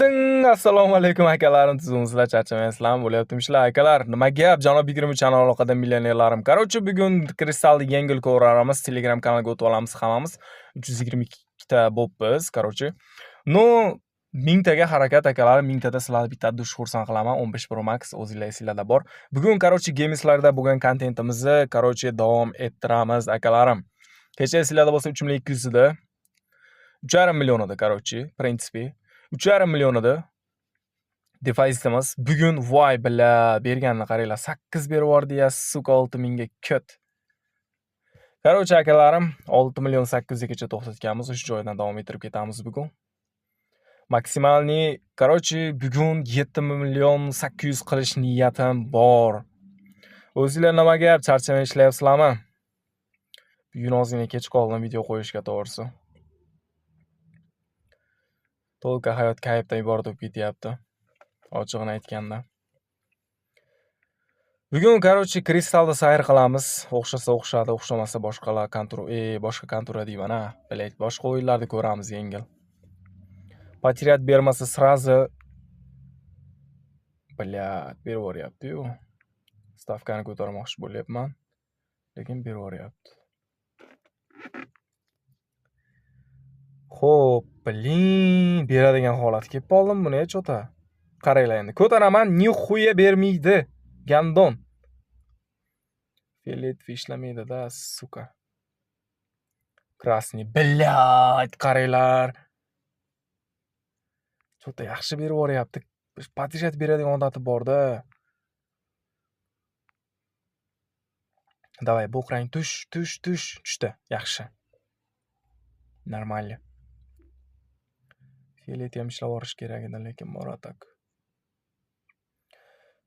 Ting! Assalomu alaykum akalarim, tuzumsizlar, charchamaysizlarmi? Bo'lyaptimi ishlar akalar? Nima gap? Janob 23 aloqada millionerlarim. Короче, bugun kristalni yengil ko'ramiz. Telegram kanaliga o'tib olamiz hammamiz. 322 ta bo'pmiz, короче. Ну, mingtaga harakat akalarim, mingtada sizlarni bitta dush xursand qilaman. 15 Pro Max o'zinglar esinglarda bor. Bugun, короче, Gemislarda bo'lgan kontentimizni, короче, davom ettiramiz akalarim. Kecha esinglarda bo'lsa 3200 edi. 3,5 million edi, короче, в принципе. 3,5 million edi depozitimiz. Bugun voy бля, berganini qaranglar. 8 berib yubordi ya, сука 6000 ga ko't. Короче, akalarim, 6 million 800 gacha to'xtatganmiz. O'sha joydan davom ettirib ketamiz bugun. Максимальный, короче, bugun 7 million 800 qilish niyatim bor. O'zinglar nima gap, charchamay ishlayapsizlarmi? Bugun ozgina kech qoldim video qo'yishga to'g'risi. Только hayot kayfdan iborat bo'lib ketyapti. Ochig'ini aytganda. Bugun, короче, kristalda sayr qilamiz. O'xshasa o'xshadi, o'xshamasa boshqalar kontur, boshqa kontura deyman, a, блядь, boshqa o'yinlarni ko'ramiz yengil. Потерять bermasa сразу блядь, berib yuboryapti-yu. Stavkani ko'tarmoqchi bo'lyapman, lekin berib yuboryapti. Xo'p, блин, beradigan holat kelib qoldim buni, чё-то. Qaranglar endi. Ko'taraman, нихуя bermaydi. Гандон. Фиолетовый ishlamaydi-da, сука. Красный, блядь, qaranglar. Чё-то yaxshi berib yuboryapti. Потерять beradigan odati bor-da. Давай, bo'q rang tush, tush, tush. Tushdi. Yaxshi. Нормально. Fiolet ham ishlab yuborish kerak edi, lekin bor так.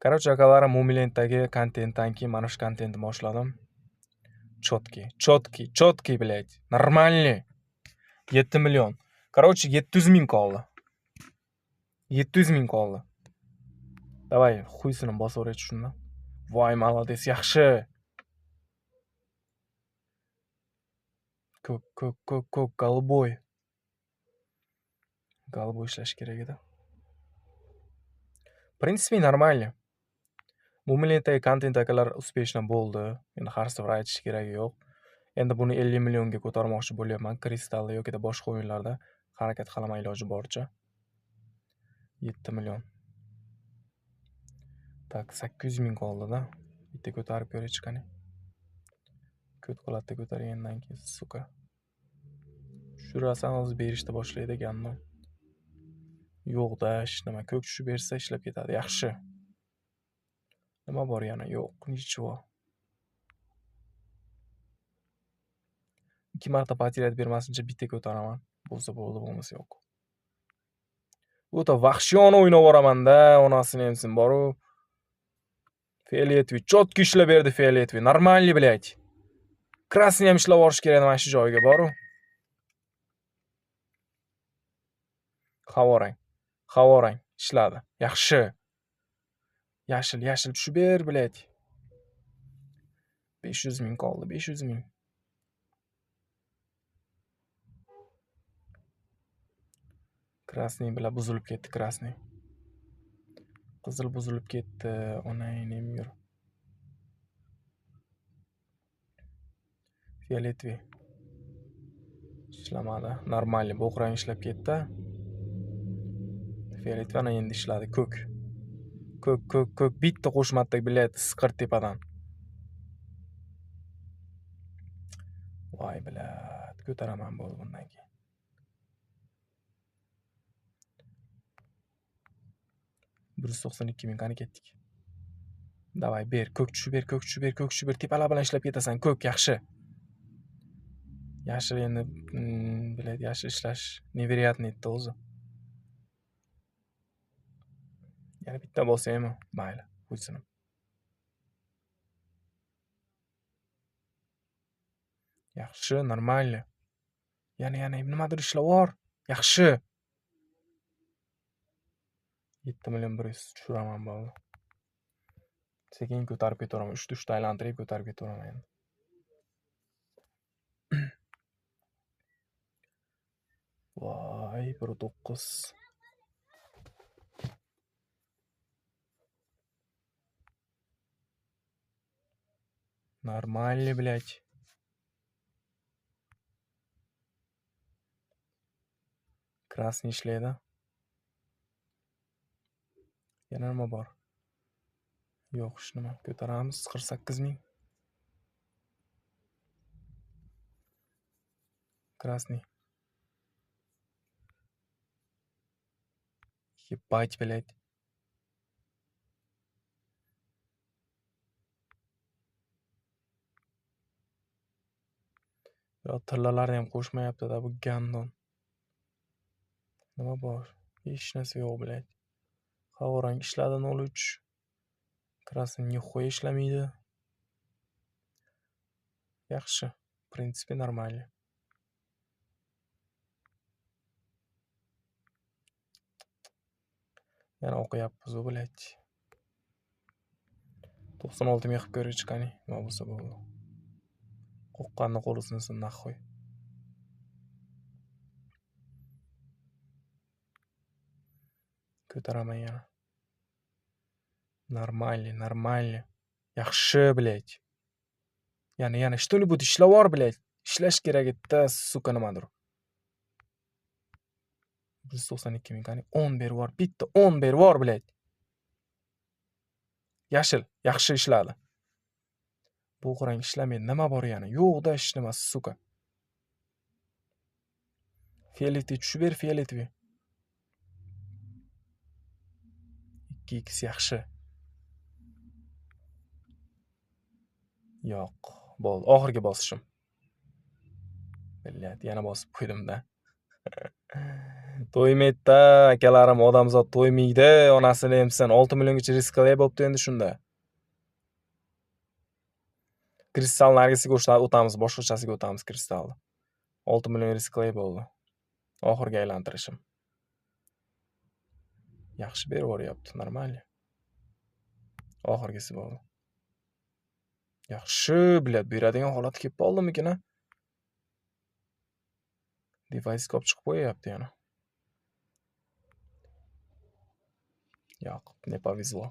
Короче, akalarim, Mo'minlentdagi kontentdan keyin mana shu kontentni boshladim. Чёткий, чёткий, чёткий, блядь. Нормальный. 7 million. Короче, 700 ming qoldi. 700 ming qoldi. Давай, хуйсini bosaveraychi shundan. Voy, молодец, yaxshi. Ko'k, ko'k, ko'k, ko'k, голубой. Голубой ishlash kerak edi. В принципе, нормально. Mo'minlentdagi kontent akalar успешно bo'ldi. Endi har safar aytish keragi yo'q. Endi buni 50 millionga ko'tarmoqchi bo'lyapman. Kristalda yoki boshqa o'yinlarda harakat qilaman iloji boricha. 7 million. Так, 800 ming qoldi-da. Bitta ko'tarib ko'raychi qani. Ko't qiladi ko'targandan keyin, сука. Tushirasan, hozir berishni boshlaydi гандон. Yo'q-da, hech nima. Ko'k tushib bersa ishlab ketadi. Yaxshi. Nima bor yana? Yo'q, ничего. 2 marta потерять bermasincha bitta ko'taraman. Bo'lsa bo'ldi, bo'lmasa yo'q. O'ta vahshiyona o'ynab yuboraman-da, onasini emsin boru. Фиолетовый, чётко ishlab berdi фиолетовый. Нормальный, блядь. Красный ham ishlab yuborish kerak mana shu joyiga boru. Havo rang. Havo rang ishladi. Yaxshi. Yashil, yashil tushib ber, блядь. 500 ming qoldi, 500 ming. Красный bilan buzilib ketdi, красный. Qizil buzilib ketdi, onangni yur. Фиолетовый. Ishlamadi. Нормально, bo'q rang ishlab ketdi. Фиолетовый ana endi ishladi, ko'k. Ko'k, ko'k, ko'k bitta qo'shmatda, блядь, isqirt tepadan. Voy, блядь, ko'taraman bo'ldi bundan keyin. 192 ming qani ketdik. Давай, ber, ko'k tushib ber, ko'k tushib ber, ko'k tushib ber. Tepalar bilan ishlab ketasan, ko'k, yaxshi. Yashil endi, блядь, yashil ishlash невероятно edi o'zi. Yana bitta bosaymi? Mayli, qo'ysin. Yaxshi, нормально. Yana, yana nimadir ishlab yubor. Yaxshi. 7 million 100 tushiraman bo'ldi. Sekin ko'tarib ketaveraman. 3 ta 3 ta aylantirib ko'tarib ketaveraman endi. Voy, 1.9. Нормально, блядь. Красный ishlaydi. Yana nima bor? Yo'q, hech nima. Ko'taramiz 48 ming. Красный. Ебать, блядь. Yo, tillalarni ham qo'shmayapti-da bu gandon. Nima bor? Hech narsa yo'q, блядь. Havorang ishladi 03. Красный нихуя ishlamaydi. Yaxshi, в принципе, нормально. Yana o'qiyapmiz u, блядь. 96 ming qilib ko'raylik, qani, nima bo'lsa bo'ldi. Qo'rqqanni qo'li sinsin, нахуй. Ko'taraman yana. Нормально, нормально. Yaxshi, блядь. Yana, yana что-нибудь ishlavor, блядь. Ishlash kerak edi-da, сука, nimadir. 192 ming, qani 10 berib yubor, bitta 10 berib yubor, блядь. Yashil, yaxshi ishladi. Bu rang ishlamaydi. Nima bor yana? Yo'q-da hech nima, сука. Фиолетовый tushib ber, фиолетовый. 2x yaxshi. Yo'q, bo'ldi. Oxirgi bosishim. Блядь, yana bosib qo'ydim-da. To'ymaydi-da, akalarim, odamzod to'ymaydi, onasini emsin. 6 milliongacha risk qilay bo'pti endi shunda. Kristal nargisiga o'tamiz, boshqachasiga o'tamiz kristalni. 6 million risk qilay bo'ldi. Oxirgi aylantirishim. Yaxshi berib yuboryapti, нормально. Oxirgisi bo'ldi. Yaxshi, блядь, beradigan holat kelib qoldimikin, a? Device olib chiqib qo'yyapti yana. Yo'q, не повезло.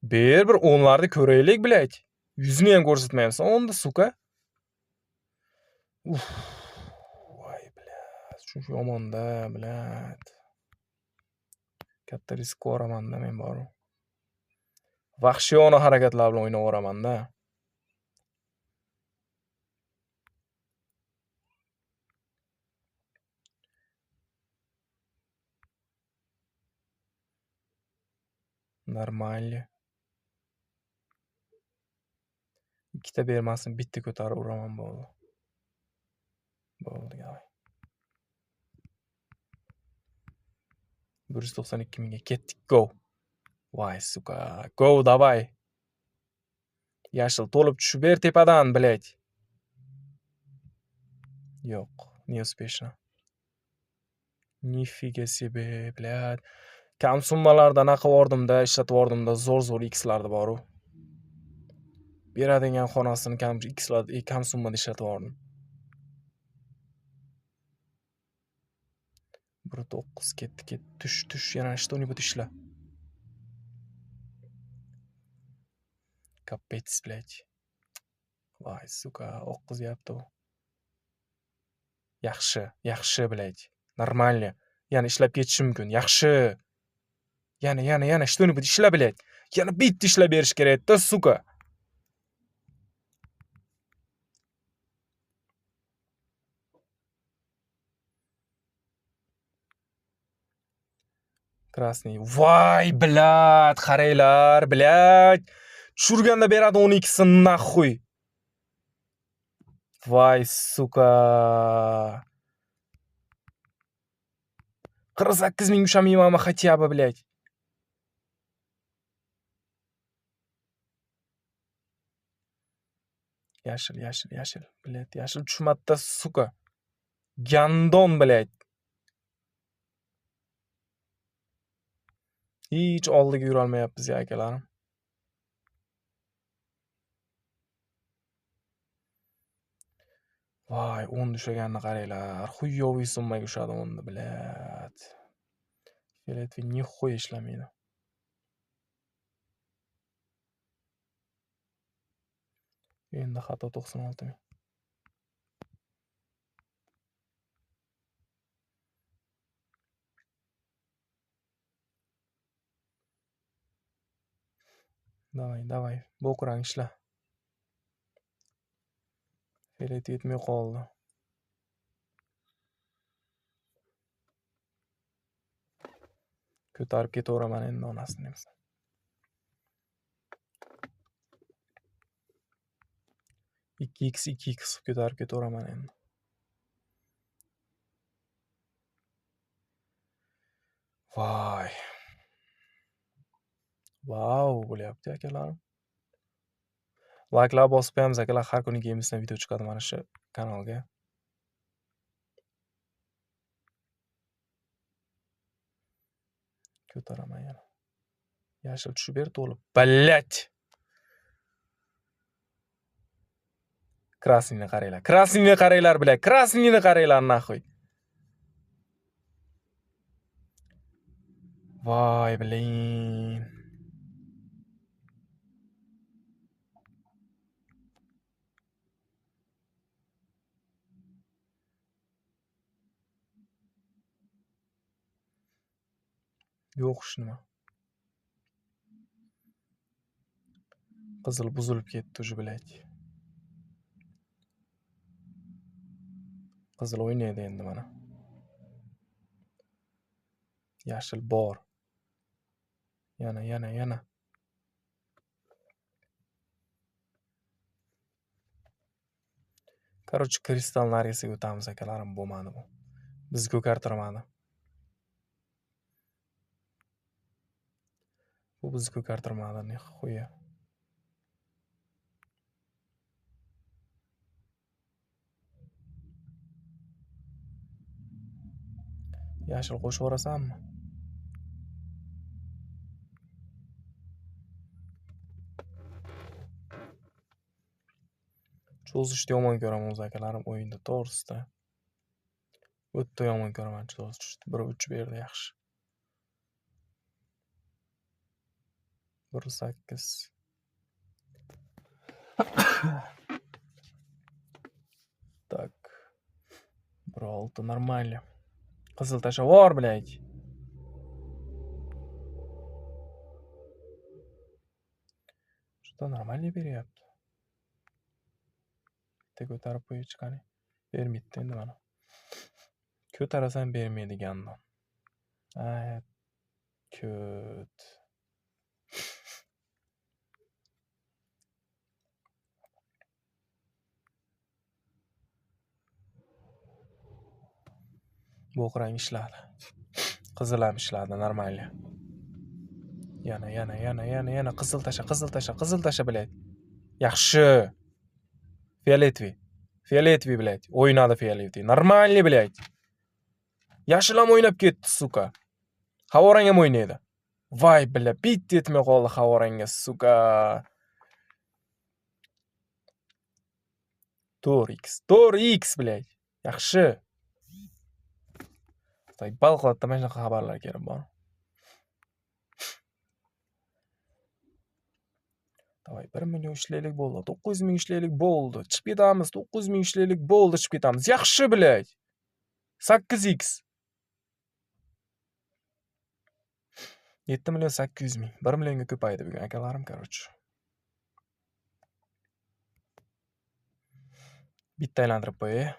Ber bir o'nlarni ko'raylik, блядь. Yuzini ham ko'rsatmayapsan o'nda, сука. Uf. Voy, блядь, shu yomonda, блядь. Katta risk ko'raman-da men borib. Vahshiyona harakatlar bilan o'ynayveraman-da. Нормально. Ikkita bermasin, bitta ko'tarib uraman bo'ldi. Bo'ldi, давай. 192 mingga ketdik, go. Voy, сука. Go, давай. Yashil to'lib tushib ber tepadan, блядь. Yo'q, не успешно. Нифига себе, блядь. Kam summalarda anaqa qilib ishlatib yubordimda, zo'r-zo'r xlarni bor-u. Beradigan xonasini kam xlar kam summada ishlatib yubordim. 1.9 ketdi, ketdi. Tush, tush, yana что-нибудь ishla. Капец, блядь. Voy, сука, oqqizyapti u. Yaxshi, yaxshi, блядь. Нормально. Yana ishlab ketishi mumkin. Yaxshi. Yana, yana, yana что-нибудь ishla, блядь. Yana bitta ishlab berish kerak edi-da, сука. Красный. Voy, блядь, qaranglar, блядь. Tushirganda beradi 12sini нахуй. Voy, сука. 48 ming ushlamaymanmi хотя бы, блядь. Yashil, yashil, yashil. Блядь, yashil tushmadi-da, сука. Гандон, блядь. Hech oldiga yurolmayapmiz ya, akalarim. Voy, 10 ushlaganini qaranglar. Хуёвый summaga ushladi 10 ni, блядь. Фиолетовый нихуя ishlamaydi. Endi xato 96 ming. Давай, давай. Bo'q rang ishla. Fiolet yetmay qoldi. Ko'tarib ketaveraman endi onasini desa. 2x 2x qilib ko'tarib ketaveraman endi. Voy. Vau, bo'lyapti akalarim. Layklar bosib qo'yamiz akalar, har kuni Gamesdan video chiqadi mana shu kanalga. Ko'taraman yana. Yashil tushib ber to'lib. Блять. Красный ni qaranglar. Красный ni qaranglar, блядь. Красный ni qaranglar, нахуй. Voy, блин. Yo'q ish nima. Qizil buzilib ketdi уже, блядь. Qizil o'ynaydi endi mana. Yashil bor. Yana, yana, yana. Короче, kristal narisiga o'tamiz akalarim, bo'lmadi bu. Bizni ko'kartirmadi. Bu bizni ko'kartirmadi, нихуя. Yashil qo'shib yuborasanmi? Cho'zishni yomon ko'raman o'zi akalarim o'yinda, to'g'risida. O'ta yomon ko'raman cho'zishni. 1.3 berdi, yaxshi. 1.8. Так. 1.6 нормально. Qizil tashlab yubor, блядь. Что нормально beryapti. Bitta ko'tarib qo'ychi qani. Bermaydi endi mana. Ko'tarasan bermaydigandan. Ay, ko't. Bo'q rang ishladi. Qizil ham ishladi, нормально. Yana, yana, yana, yana, yana qizil tasha, qizil tasha, qizil tasha, блядь. Yaxshi. Фиолетовый. Фиолетовый, блядь. O'ynadi фиолетовый. Нормальный, блядь. Yashil ham o'ynab ketdi, сука. Havorang ham o'ynaydi. Voy, бля, bitta yetmay qoldi havorangga, сука. 4x, 4x, блядь. Yaxshi. Bal qiladida mana shunaqa xabarlar kelib bor. Давай, 1 million ishlaylik bo'ldi. 900 ming ishlaylik bo'ldi. Chiqib ketamiz. 900 ming ishlaylik bo'ldi, chiqib ketamiz. Yaxshi, блядь. 8x. 7 million 800 ming. 1 millionga ko'paydi bugun akalarim, короче. Bitta aylantirib qo'yay.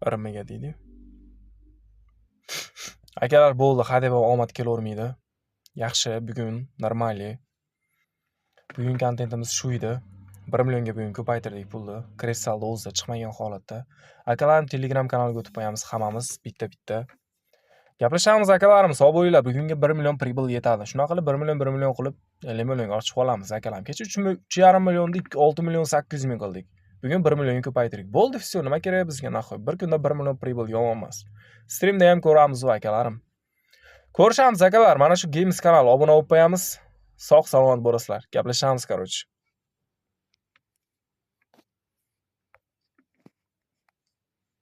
Irmiga deydi. Akalar bo'ldi, hadeb omad kelavermaydi. Yaxshi, bugun нормальный. Bugun kontentimiz shu edi. 1 millionga bugun ko'paytirdik pulni. Kristalni o'zida chiqmagan holatda. Akalarim, Telegram kanaliga o'tib qo'yamiz hammamiz bitta-bitta. Gaplashamiz akalarim, sog' bo'linglar. Bugunga 1 million прибыль yetadi. Shunaqa qilib 1 million 1 million qilib 50 millionga ochib olamiz akalarim. Kecha 3,5 millionni 6 million 800 ming qildik. Bugun 1 millionga ko'paytirdik. Bo'ldi, всё, nima kerak bizga нахуй? Bir kunda 1 million прибыль yomon emas. Streamda ham ko'ramiz u akalarim. Ko'rishamiz akalar. Mana shu Games kanali obuna bo'lib qo'yamiz. Sog' salomat bo'lasizlar. Gaplashamiz, короче.